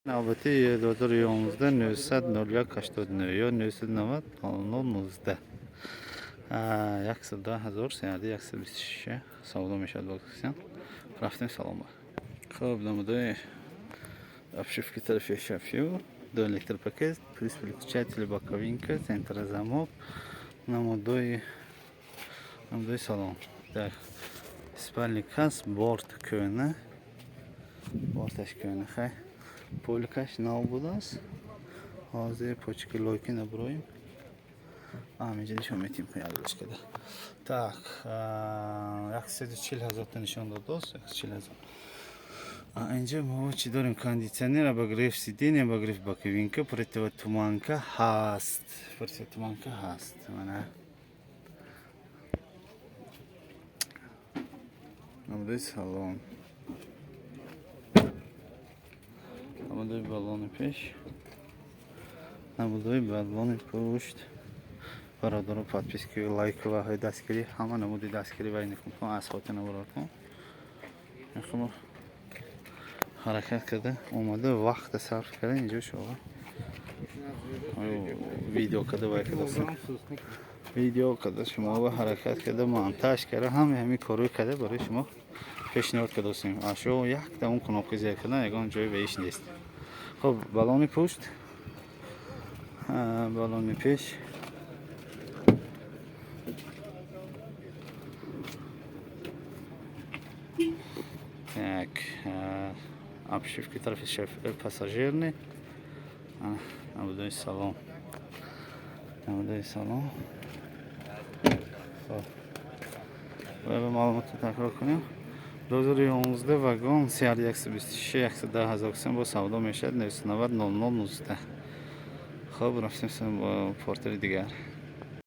Навбати 2011 900 01 89 ё 990 00 19. 110 ҳазор сеяди 126 савдо мешавад бо кисян. Рафтем салом. Хоб, намудаи обшивки тарафи шафю, до электропакет, плюс выключатель, боковинка, центрозамок, намудои салон. Так, спальник ҳаст, борт кӯна, борташ кӯна, хай, поликаш нав будааст. Ҳозир почки лойки набуроем. Инҷа нишон метиҳем ялгашкада. Так, 140 ҳазорта нишон додааст, 140 ҳазор. Инҷа мо чӣ дорем? Кондитсионер, обогрев сиденья, обогрев боковинка, противотуманка ҳаст. Противотуманка ҳаст. Мана. Намудаи салон. Намудаи баллони пеш. Намудаи баллони пушт. Бародаро, подписки, лайк ва ҳои дастгирӣ, ҳама намуди дастгирӣ вай накун, аз хотир набаротон. Мехоҳам ҳаракат карда омада вақта сарф карда инҷо шумо видео карда вай карда, видео карда шумо ва ҳаракат карда монтаж карда ҳама ҳамин корҳои карда барои шумо пешниҳод кардастем. Ашо якта он кнопка зер кардан ягон ҷои ваиш нест. Хоб, баллони пушт, баллони пеш. Так, обшивки тарафи пассажирный. Намудои салон. Намудои салон. Хоб. Бояд ба маълумотро такрор кунем. 2011 вагон CR 126 110 ҳазор сом бо савдо мешавад 990 00 19. Хоб, рафтем бо портери дигар.